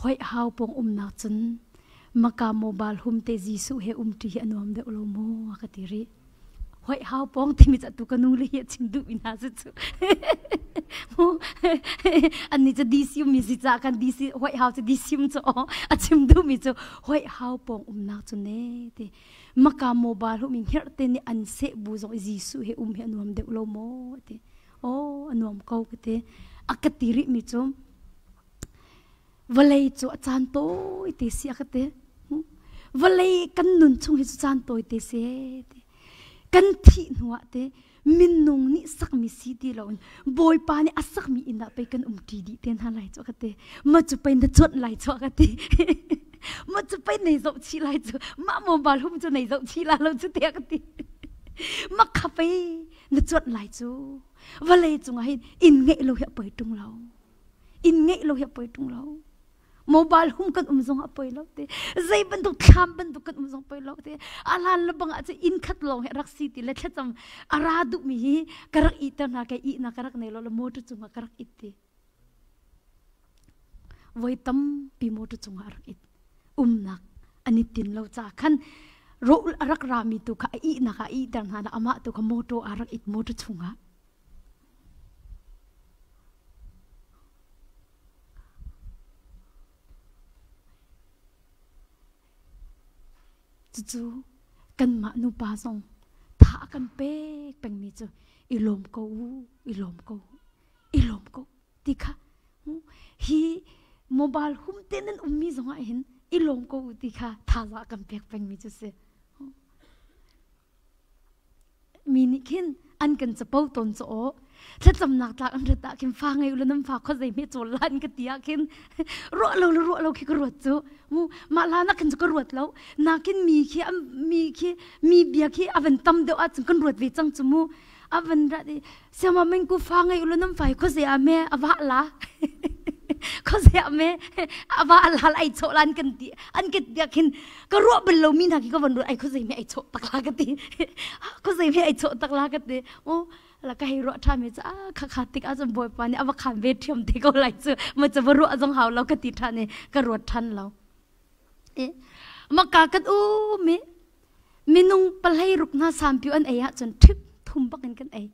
Speaker 1: Hoih hau pawng umnak cun maka mobile hum te Jesuh he umṭi hi a nuam deuh lo maw a ka ti rih. Hoih hau pawng timi cu atu ka nu le hi a chim duh mi hna si cu. Mu annih cu DC mi si ca kan DC hoih hau cu DC um cu aw a chim duh mi cu hoih hau pawng umnak cu ne ti. Maka mobile hum in herh te nih an seh bu zong i Jesuh he um hi a nuam deuh lo maw ti. Aw a nuam ko ka ti. A ka ti rih mi cu vawlei cu a caan tawi te si a ka ti. Vawlei kan nun chung hi cu caan tawi te si ti. Kan thih hnu ah te minung nih sakmi si ti loin Bawipa nih a sakmi inn ah pei kan um ṭi dih te hna lai cu a ka ti. Ma cu pei na cuanh lai cu a ka ti. Ma cu pei nei zoh chih lai cu mah mobile hum cu nei zoh chih la lo cu te a ka ti. Ma kha pei na cuanh lai cu vawlei cungah hin inn ngeih lo hi a poi ṭung lo inn ngeih lo hi a poi ṭung lo mobile hum kan um zong a poi lo te zei bantuk thlam bantuk kan um zong poi lo te a hlan le bang ah cu inn khat lawng hi rak si ti le thlacam a ra duh mi hi ka rak i ter hna kai i na ka rak nei lo le motor cungah ka rak it ti Voi tampi motor cungah a rak it. Umnak an i tin lo caah khan rawl a rak rami tu kha a ihnak ah a ihter hna na amah tu kha motor a rak it motor chungah. Cucu kanmah nupa zong tha a kan pek pengmi cu i lawm ko u, i lawm ko u. I lawm ko ti kha hi mobile hum te nan ummi zong ah hin i lawm ko u ti kha thaza kan pek pengmi cu si. Mi nih khin an kan capo tawn cu aw thlacamnak tlak an rat ah khin fa ngei ula nan fa kho zei hme cawl lan ka ti ah khin ruah lo le ruah lo khi ka ruat cu mu mah la na khin cu ka ruat lo nakin mi khi mi khi mi bia khi avan tam deuh ah cun kan ruat ve cang cu mu a van rat i siama meng ku fa ngei ulu nam fai khuaze a me a va la khuaze a me a va la ai chawh lan kan ti an kan ti khin ka ruah bal lo mi hna khi ka van ruat ai khuaze me ai chawh tak la ka ti khuaze me ai chawh tak la ka ti o la ka hei ruah tha me cha kha kha tik a cun bawipa nih a va khan ve thiam te ko lai cu ma cha va ruah zong hau lo ka ti than i ka ruat than lo maka kan u mi Minung palei ruk hna sampiu an ei ahcun ṭhip thum bak in kan ei.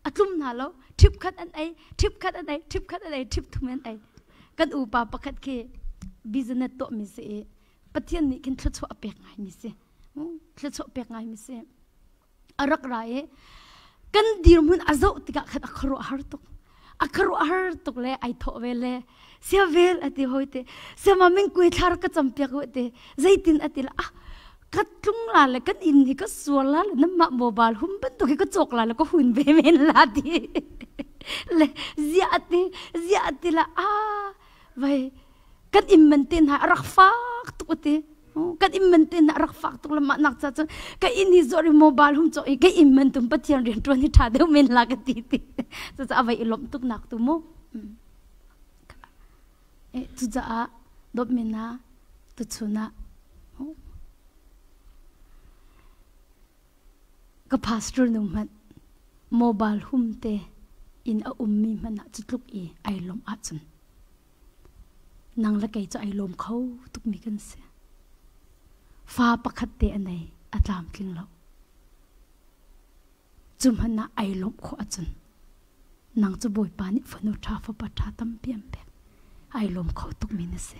Speaker 1: A tlum hna lo. Ṭhip khat an ei, ṭhip khat an ei, ṭhip khat an ei, ṭhip thum an ei. Kan upa pakhat khi business tuahmi si i Pathian nih khin thluachuah a pek ngaimi si. Thluachuah pek ngaimi si. A rak ra i kan dirhmun a zoh tikah khan a khuaruahhar tuk. A khuaruahhar tuk le ai thawh ve le sia vel a ti hoi te siama min kui thlar ka campiak hu te zeitin a ti la ah ka tlung la le kan inn hi ka sual la le namah mobile hum bantuk hi ka cawk la le ka hun ve men la ti le zia ti zia ti la ah vai kan inn man te hna a rak fak tuk ti kan inn man te hna a rak fak tuk le mah nak cha cun ka inn hi zawr i mobile hum cawk i ka inn man tum pathian rian tuan hi tha deuh men la ka ti ti cucaah vai i lawmh tuk nak tu mu Cucaah dawtmi hna, tuchun ah ka pastor nu hmanh mobile hum te in a ummi hmanh ah cu tluk i ai lawmh ahcun. Nang le kei cu ai lawm kho tukmi kan si. Fa pakhat te a nei, a tlamtling lo. Cu hmanh ah ai lawmh khawh ahcun nang cu Bawipa nih fanu ṭha fapa ṭha tampi an pek. Ai lawm kho tukmi na si.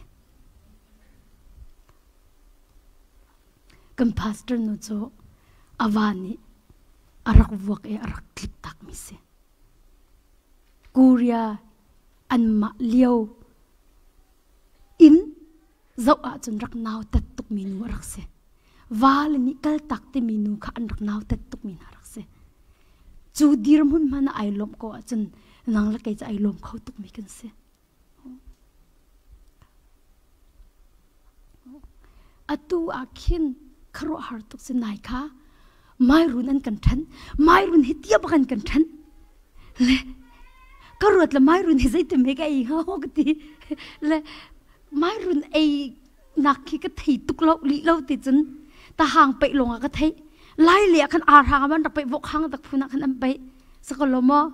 Speaker 1: Kan pastor nu cu a va nih a rak vuak i a rak tlip takmi si. Korea anmah lio in zoh ahcun rak nautat tukmi nu a rak si. Vale nih kaltak timi nu kha an rak nautat tukmi hna rak si. Cu dirhmun hmanh ah ai lawmh ko ahcun nang le kei cu ai lawm kho tukmi kan si. Atu ah khin khuaruahhar tuk si nai kha Mairun an kan ṭhen. Mairun hi tia bak an kan ṭhen. Le ka ruat le mairun hi zeitin he ka ei hnga ka ti. Le mairun ei nak khi ka thei tuk lo lih lo ti cun tahang peih lawng ah ka theih. Lai le ah khan ar hang an rak peih vok hang tak phun ah khan an peih. Sakalo maw?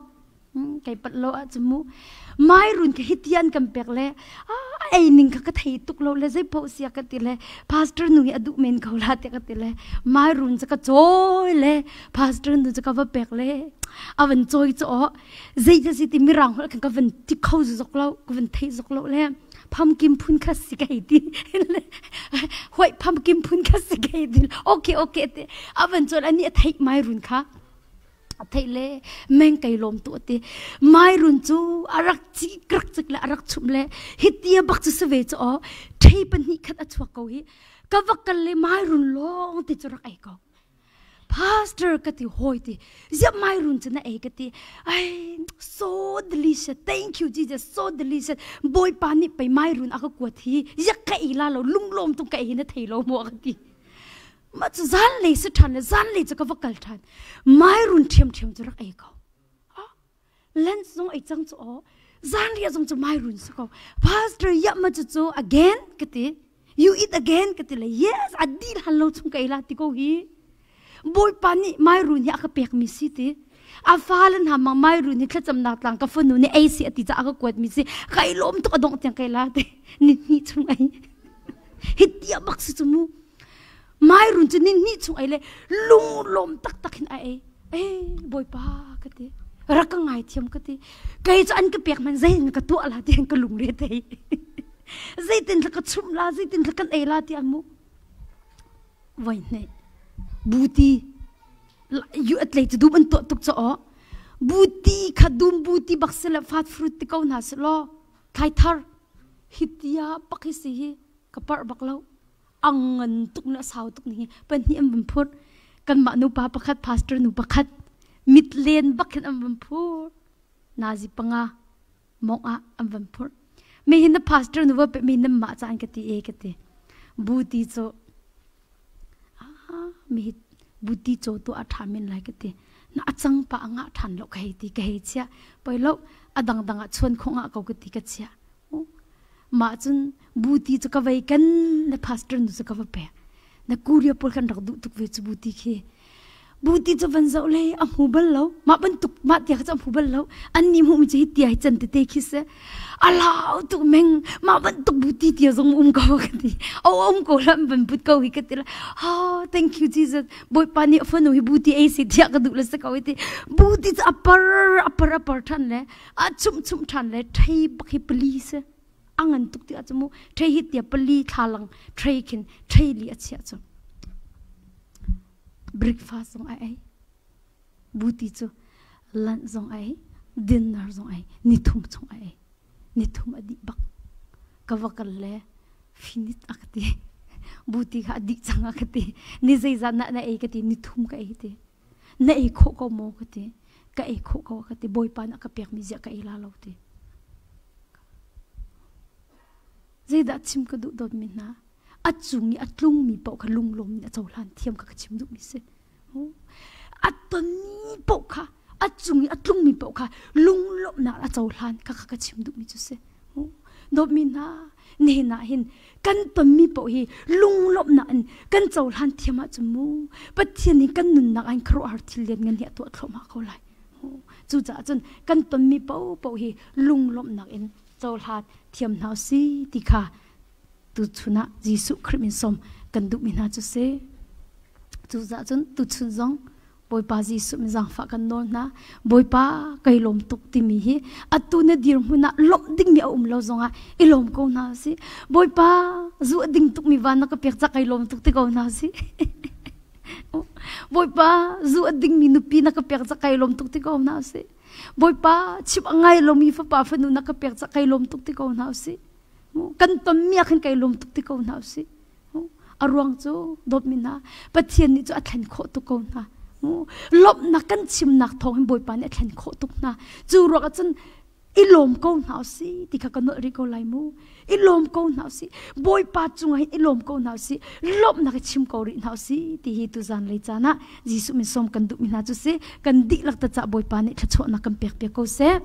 Speaker 1: Kei pat lo ah cu mu mai run ka hitian kan pek le ei ning kha ka thei tuk lo le zei poh sia ka ti le pastor nu hi a duh men ko la te ka ti le mai run cu ka cawi le pastor nu cu ka va pek le a van cawi cu o zei ta si ti mirang hol kan ka van ti kho zok lo ka van thei zok lo le pumpkin phun kha si ka hei ti hoi pumpkin phun kha si ka hei ti okay okay te a van cawl ani a theih mai run kha A theih le meng kei lawm tu ati. Mai run cu a rak ci krak cik le a rak chum le hitia bak cu si ve cu aw thei pahnih khat a chuak ko hi ka va kal le mai run lawng ti cu rak ei ko. Pastor ka ti hoi ti ziap mai run cu na ei ka ti ai so delicious thank you Jesus so delicious bawipa nih pei mai run a ka kuat hi yak ka ei la lo lunglawm tung ka ei na thei lo mu ka ti. Mah cu zanlei si ṭhan le zanlei cu ka va kal ṭhan. Mai run ṭhiamṭhiam cu rak ei ko. Lens zong ei cang cu aw. Zanriah zong cu mai run si ko. Pastor ya ma cu cu again ka ti. You eat again ka ti le yes a dil han lo chung ka ei la ti ko hi. Bawipa nih mai run hi a ka pek mi si ti. A fale hna mang mai run hi thlacamnak tlang ka fanu nih ei si a ti caah a ka kuat mi si. Ka i lawm tuk a dongh tiang ka ei la ti. Ni hnih chung ei. Hi tia bak si cu mu. Mai run cu ni hnih chung ei le lunglawm taktak hin a ei. Ei bawipa ka ti. Rak ka ngaithiam ka ti. Kei cu an ka pek man zeitin ka tuah la ti ka lungre thei. Zeitin ka chumh la zeitin kan ei la ti amu. Voi hne buti yu atlei cu dum an tuah tuk cho buti kha dum buti bak se le fat fruit ti ko hna se law thlai thar hitia pak hi si hi ka parh bak lo ang ngan tuk na sau tuk ni pahnih an van phur kanmah nupa pakhat pastor nu pakhat mit len bak hin an van phur nazi panga mong ah an van phur mi hin na pastor nu va pe mi nan mah caan ka ti e ka ti buti cu mi buti cho tu a tha min lai ka ti na achang pa anga than lo ka hei ti ka hei chia poi lo adang dang ah chuan khong ah ko ka ti ka chia Mah cun buti cu ka vei kan na pastor nu cu ka va pek. Na kuria pawl kan rak duh tuk ve cu buti khi. Buti cu van zoh le a hmu bal lo. Mah bantuk mah tia kha cu a hmu bal lo. An ni hmuh mi cu hi tia hi can tete khi si. A lau tuk meng mah bantuk buti tia zong um ko ka ti. O um ko la van put ko hi ka ti la. Oh, thank you Jesus. Bawipa nih a fanu hi buti ei si tiah ka duh le si ko hi ti. Buti cu a par a par a par than le a chumh chumh ṭhan le ṭhei bak hi pali si a ngan tuk ti ah mu ṭhei hi tia pali thlalang ṭhei khin ṭhei li a chiah cu breakfast zong ai ei buti cu lunch zong ai dinner zong ai nithum chung ai ei nithum a dih bak ka va kal le finit a ka ti buti kha a dih cang a ka ti ni zeizat na na ei ka ti nithum ka ei ti na ei khawh ko maw ka ti ka ei khawh ko ka ti bawipa nih a ka pekmi ziah ka ei la lo ti zeidah chim ka duh dawtmi hna a cung i a tlungmi paoh kha lunglawm nih a cohlan thiam kha ka chim duhmi si a tonmi paoh kha a cung i a tlungmi paoh kha lunglawmhnak a cohlan kha ka chim duhmi cu si dawtmi hna nihin ah hin kan tonmi paoh hi lunglawmhnak in kan cohlan thiam ahcun mu Pathian nih kan nunnak ah hin khuaruahhar thil lian ngan hi a tuah thluahmah ko lai. Cucaah cun kan tonmi paohpaoh hi lunglawmhnak in. Cohlan thiam hna si ti kha tuchun ah Jesuh Khrih min sawm kan duhmi hna cu si. Cucaah cun tuchun zong Bawipa Jesuh min zaangfah kan nawl hna. Bawipa, kai lawm tuk timi hi atu na dirhmun ah lawmh dingmi a um lo zongah i lawm ko hna si. Bawipa, zu a ding tukmi van na ka pek cak kai lawm tuk ti ko hna si. Bawipa, zu a dingmi nupi na ka pek cak kai lawm tuk ti ko hna si. Bawipa, chim a ngai lomi fapa fanu na ka pek cak kai lawm tuk ti ko hna si. Kan tonmi ah khan kai lawm tuk ti ko hna si. A ruang cu dawtmi hna, Pathian nih cu a thlen khawh tuk ko hna. Lawmhnak kan chimnak thawng hin Bawipa nih a thlen khawh tuk hna. Cu ruang ah cun i lawm ko hna usih ti kha ka nolh rih ko lai mu. I lawm ko hna usih. Bawipa cungah hin i lawm ko hna usih. Lawmhnak i chim ko rih hna usih ti hi tuzan lei caan ah Jesuh min sawm kan duhmi hna cu si. Kan dihlak ta cah Bawipa nih thluachuahnak kan pek piak ko seh.